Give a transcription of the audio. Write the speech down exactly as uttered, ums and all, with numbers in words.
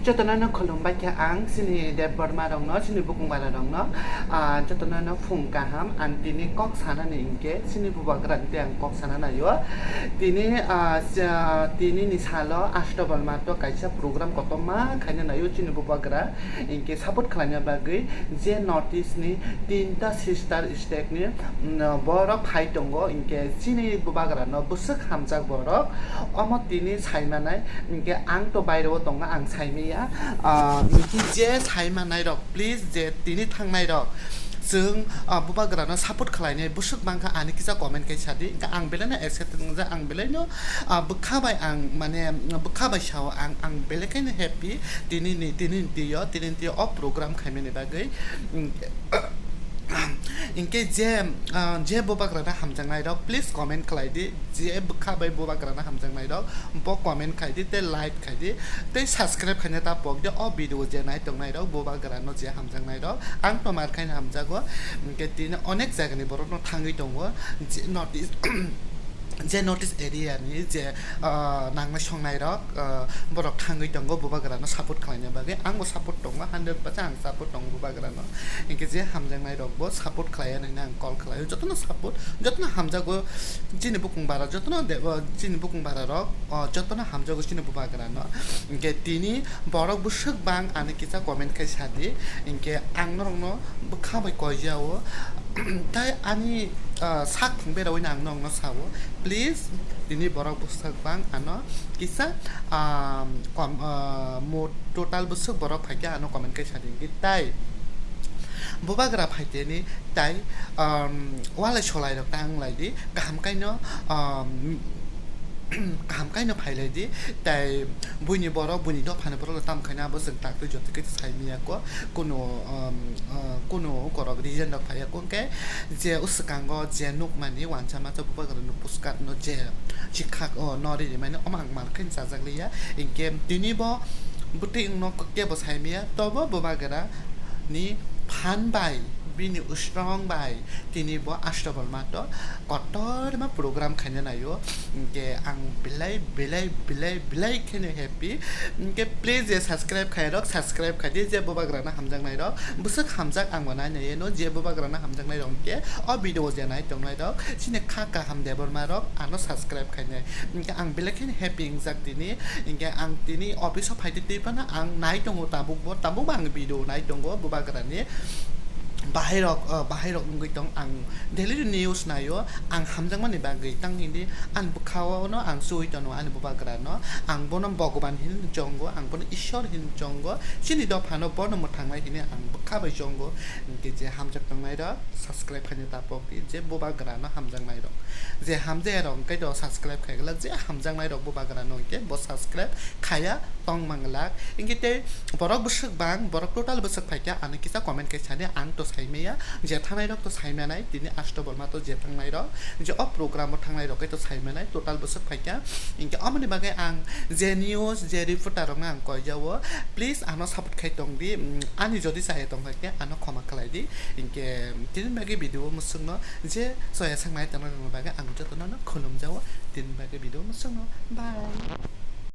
Jotono no khulumbai khe ang chini Debbarma rokno, chini bukung bara rokno, ah, jotono no phung kaham. Ang tini kok sanani hinkhe chini bubagra tei ang kok sana naio. Tini, ah, cha-, tini ni salo Ashtabal Math o kaisa program kotorma khaina naio chini bubagra hinkhe support khlaina bagwi je North East ni tinta sister state ni, mm, borok phai tongo, hinkhe chini bubagra no bwswk hamjak borok. Omo tini saimanai, hinkhe ang to baireo tongo, ang saimaya. Ah, hinkhe je saimanai rok, please, je tini thangnai rok, chwng, ah, bubagra no support khlainai bwswk mankha, ani kisa comment khai sadi. Hinkhe ang belai no excited wngjak, ang belai no, ah, bwkha bai ang, mane, bwkha bai sao ang, ang belai khaino happy tini ni, tini ni twi o, tini ni twi o program khaimani bagwi. Hinkhe je, ah, je bubagra no hamjaknai rok, please comment khlai di. Je bwkha bai bubagra no hamjaknai rok, bo comment khai di, tei like khai di, tei subscribe khaina ta pok di. O video je nai tongnai rok, bubagra no je hamjaknai rok, ang tomar khaina hamjago. Hinkhe tini onek jaga ni borok no thangwi tongo, je North East, je North East area ni je, ah, nangnai songnai rok, ah, borok thangwi tongo bubagra no support khlaina bagwi. Ang bo support tongo, hundred percent ang support tongo bubagra no. Hinkhe je hamjaknai rok bo support khlai ya nini ang call khlaio. Jotono support, jotono hamjago chini bukung bara, jotono de-, o, chini bukung bara rok, o, jotono hamjago chini bubagra no. Hinkhe tini borok bwswk bang ani kisa comment khai sadi. Hinkhe ang norok no bwkha bai koijao. Tai ani, ah, sak thang berawi no ang norok no sao. Please, tini borok bwswk bang ano kisa, ah, kom-, ah, mo total bwswk borok phaikhe ano comment khai sadi. Hinkhe tai bubagra phaiteni tai, um, walai solai rok tang lai di, kaham kaino, um, kaham kaino phai lai di, tai buini borok, buini dophani borok rok tamo khaina abo chwng tak twi jotoi khe sai manya ko, kuno, um, uh, kuno korok reason rok phai ya ko, hwnkhe je o swkango je nukmani wansa masa bubagra no puskar no je chikhak o no ri rimani omo ang mar khe chajak liya, hinkhe tini bo bwtwi wngno kebo sai manya, tobo bubagra ni phan bai, bini usrong bai tini bo Ashtabal Math o kotorma program khaina naio. Hinkhe ang belai, belai, belai, belai kheno happy. Hinkhe please je subscribe khai rok, subscribe khai di, je bubagra no hamjaknai rok, bwswk hamjak ang bo nai nai no, je bubagra no hamjaknai rok hinkhe o video je nai tongnai rok, chini kha kaham Debbarma rok ano subscribe khainai. Hinkhe ang belai kheno happy wngjak tini. Hinkhe ang tini office o phaidi twi phano ang nai tongo tabuk bo, tabuk bo ang video nai tongo bubagra ni. Bahai rok, o, bahai rok wngwi tong, ang daily news naio, ang hamjakmani bagwi tang hindi, ang bwkhao no ang chuwi tono ani bubagra no, ang bono Bhogoban hin chongo, ang bono Ishwar hin chongo, chini dophano bono mwthangnai hini ang bwkha bai chongo. Hinkhe je hamjak tongnai rok subscribe khaina ta pok di, je bubagra no hamjaknai rok, je hamjaya rok hwnkhe do subscribe khai glak, je hamjaknai rok bubagra no hwnkhe bo subscribe khaya tong manglak. Hinkhe tei borok bwswk bang, borok total bwswk phaikha, ano kisa comment khai sadi, ang to sai maya, je thangnai rok to sai manai, tini Ashtabal Math o je thangnai rok, je o program o thangnai rok khe to sai manai, total bwswk phaikha. Hinkhe omoni bagwi ang je news, je reporter rok no ang koijao, please ano support khai tong di, mm, ani jodi chaya tong kha khe ano khoma khlai di. Hinkhe tini bagwi video o mwswk no je soya sangnai tongnai rok ni bagwi ang jotono no khulumjao, tini bagwi video o mwswk no, bye.